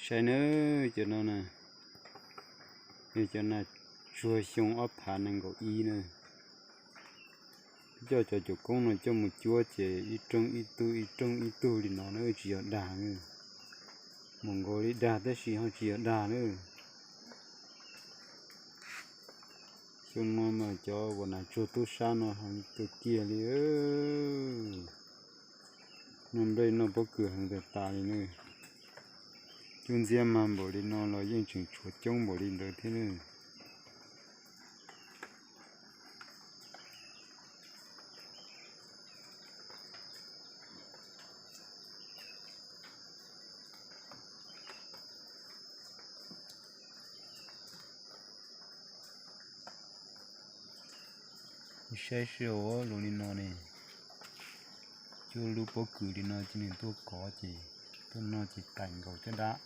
Saib nawb, cov no na, yog cov nas tsuag xyoo ob phav nees nkaum ib na. Coj cov cuam koob no coj mus cuab ces ib rooj ib tug ib rooj ib tug li no na, tsis yog dag na. Mus nkaus li dag tab sis ho tsis yog dag na. Xyoo no mas cov uas nas tsuag tub sab no heev kawg kiag li. Noj nplej noj pob kws heev tas tas li na. Cub ntxiab mag npaum li no los yeej tseem tshuav coob npaum li ntawd thiab na. Saib sij hawm luaj li no ne, cuab lub pob kws li no cia nws tuaj kov ces tuaj noj ces tais nkaus caj dab.